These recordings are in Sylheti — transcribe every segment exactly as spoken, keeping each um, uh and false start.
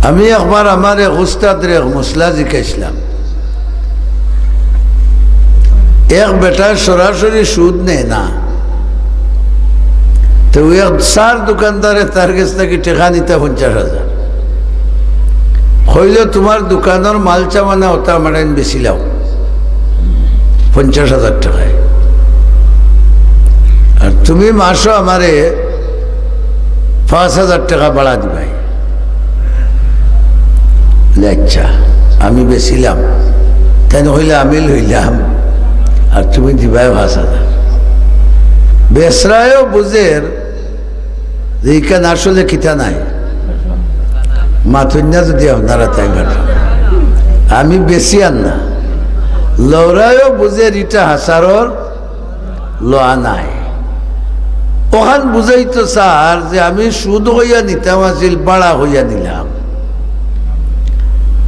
আমি একবার আমার এক উস্তাদরে এক মসলা জিকাইছলাম। এক বেটায় সরাসরি সুদ নেয় না, তো এক চার দোকানদারে তার গেছ থাকি টেকা নিতা পঞ্চাশ হাজার। কইলো, "তুমার দোকানর মাল সামানা অতা আমারে বেচিলাও পঞ্চাশ হাজার টেকায়, আর তুমি মাসো আমারে পাঁচ হাজার টেকা বাড়া দিবায়।" বলে, "আচ্ছা, আমি বেচিলাম।" তাইন কইলা, "আমি লইলাম, আর তুমি দিবায় পাঁচ হাজার।" বেচরায়ও বুঝের যে ইখান আসলে কিতা নায়। মাতইন না যদি আপনারা তাই ভাবেন। আমি বেচিয়ার না, লওরায়ও বুঝের ইটা হাছারর লওয়া নায়। অখান বুঝাইতো চার যে আমি সুদ কইয়া নিতাম আছিল, বাড়া কইয়া নিলাম।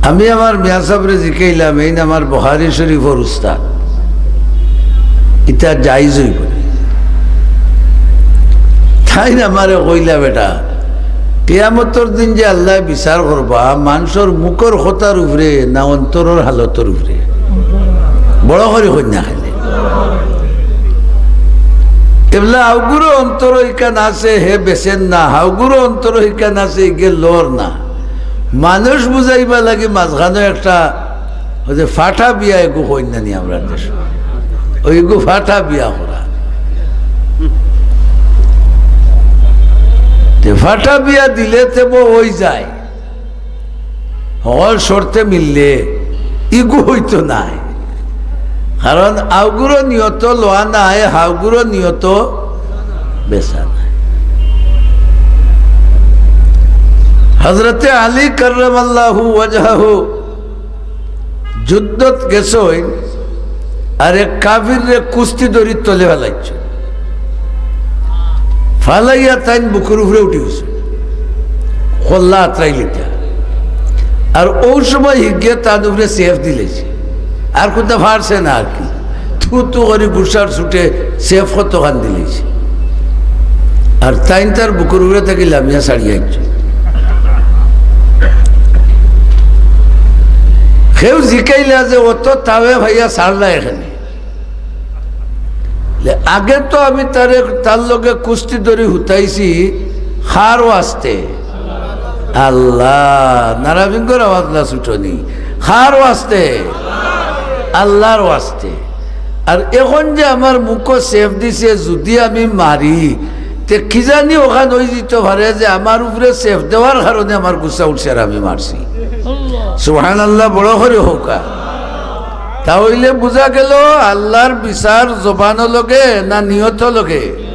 আমি আমার মিয়া সাবরে জিকাইলাম, এইন আমার বুখারী শরীফর উস্তাদ, ইতা জায়েজ অইবো নি? তাইন আমারে কইলা, "বেটা, কিয়ামতর দিন যে আল্লায় বিচার করবা, মানষর মুখর কথার উপরে না অন্তরর হালতর উপরে?" বড় করি কইন না খালি। এবলা হাউগুরো অন্তরো ইখান আছে, হে বেচের না, হাউগুরো অন্তরো ইখান আছে, ইগে লর না। মানুষ বুঝাইবার লাগি মাঝখানো একটা, ওই যে ফাটা বিয়া এগু কইন না নি আমরার দেশো, ওই এগু ফাটা বিয়া করা। তে ফাটা বিয়া দিলে তে বউ অই যায়, হকল শর্তে মিললে ইগু অইতো নায়। কারণ আউগুরো নিয়ত লওয়া নায়, হাউগুরো নিয়ত বেচা নায়। হযরতে আলী কাররামাল্লাহু ওয়াজহাহু যুদ্ধত গেছইন, আর এক কাফিররে কুস্তি দড়ির তলে ফালাইছে, ফালাইয়া তাইন বুকুর উপরে উঠি গেছে, কল্লা আতরাইলিতা। আর অউ সময় হিগে তান উপরে সেফ দিলাইছে, আর কুনতা পারছে না আর কি। থু থু করি গুসার ছুটে সেফ কতখান দিলাইছে। আর তাইন তার বুকুর উপরে থাকি লামিয়া ছাড়িয়া আইছে। কেউ জিকাইলা যে অত তাওয়ে ভাইয়া ছাড়লা এখানে। লে, আগে তো আমি তারে, তার লগে কুস্তি দড়ি হুতাইছি, কার ওয়াস্তে? আল্লাহ। নারাবিঙ্গর আওয়াজ না ছুটনি। কার ওয়াস্তে? আল্লাহর ওয়াস্তে। আর এখন যে আমার মুখো সেফ দিছে, যদি আমি মারি, তে কি জানি অখান অইযিতো পারে যে আমার উপরে সেফ দেওয়ার কারণে আমার গুসা উঠছে আর আমি মারছি। সুবহানাল্লাহ, বড় করি কউক্কা। তা অইলে বুঝা গেল আল্লাহর বিচার জবানর লগে না নিয়তর লগে?